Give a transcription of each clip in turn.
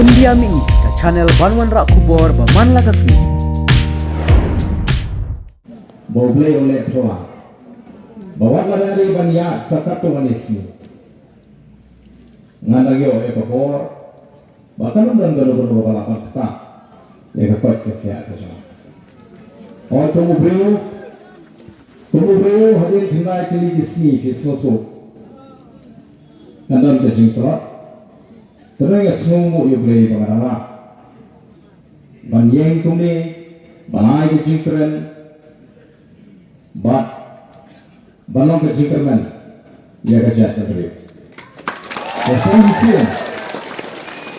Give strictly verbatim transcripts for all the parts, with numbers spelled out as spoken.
India Mih, ka channel ban wanrah khubor ba man la ka sngi. Ba U Blei u leh pyrshah ba wat la dang dei ban ïaid sa katto katne sngi, ngan dang ïoh ïa ka bor ba kan ym don kano kano ba lah ban ktah ïa ka koit ka khiah ka jong nga. Hooid, kum u briew, kum u briew hadien khyndai tylli ki sngi, phi sngewthuh, kan don ka jingtlot. Te nga sngewnguh ïa U Blei ba nga dang lah ban ïeng kumne, ban ai ka jingkren bad ban long ka jingkyrmen ïa ka jaitbynriew. Te sa shisien,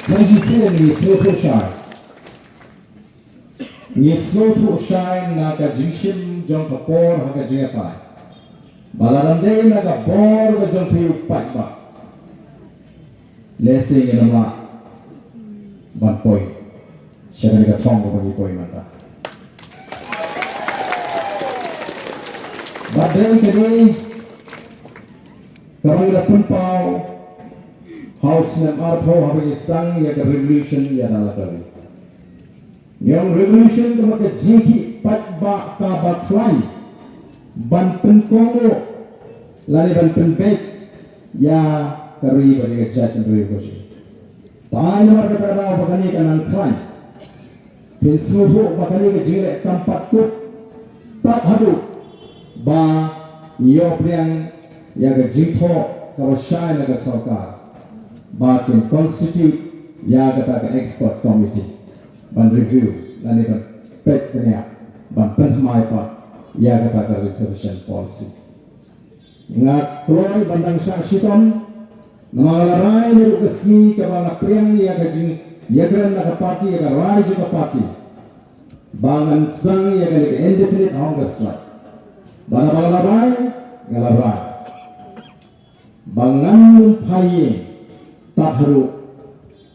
sa shisien ngi sngewthuh shai, ngi sngewthuh shai na ka jingshim jong ka por ha ka jingïatai ba lada ym dei na ka bor ka jong phi u paidbah, lehse ngin ym lah ban poi sha kane ka thong kaba ngi poi mynta. Bad dei kane kaba ngi la pynpaw ha u snem arphew haba ngi sdang ïa ka revolution ïa da la ka ri. Ngi ong revolution kaba ka jingkhih paidbah kaba khlaiñ ban pynkohnguh lane ban pynbeit ïa ka ri bad ïa ka jaitbynriew ka jong ngi. Te namar kata ka daw ba kane ka nang khlaiñ, phin sngewthuh ba kane ka jingleh kam pat kut tad haduh ba ngi ïoh pdiang ïa ka jingthoh kaba shai na ka sorkar ba kin constitute ïa kata ka expert committee ban review lane ban peit bniah, ban pynthymmai pat ïa kata ka reservation policy. Nga kloi ban dang shah shitom namar nga la rai naduh ka sngi kaba nga pdiang ïa ka jingïakren na ka party, ïa ka rai jong ka party, ba ngan sdang ïa kane ka indefinite hunger strike. Bad haba nga la rai, nga la rai ba ngan ym phai ïing tad haduh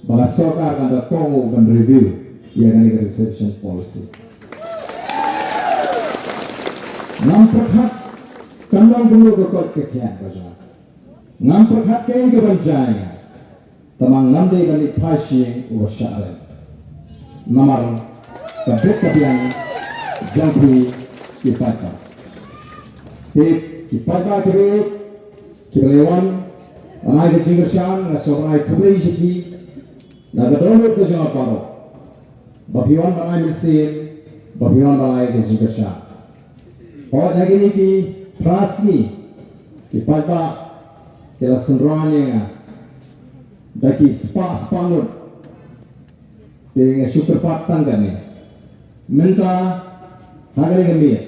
ba ka sorkar kan da kohnguh ban review ïa kane ka reservation policy. Ngam pyrkhat kan long kumno ka koit ka khiah ka jong nga. Ngam pyrkhat kaei kaban jia ïa nga. Tangba ngam dei ban leit phai sha ïing uba shah rem namar ka bit ka biang jong phi ki paidbah. Te ki paidbah kiba ïeit kiba la wan ban ai ka jingkyrshan, nga sngewbha ban ai khublei ïa phi na ka dohnud ka jong nga baroh ba phi wan ban ai mynsiem, ba phi wan ban ai ka jingkyrshan. Hooid, ha kine ki phra sngi ki paidbah ki la synran ïa nga da ki spah spah ngut. Te nga shu kyrpad tang kane. Mynta ha kane ka miet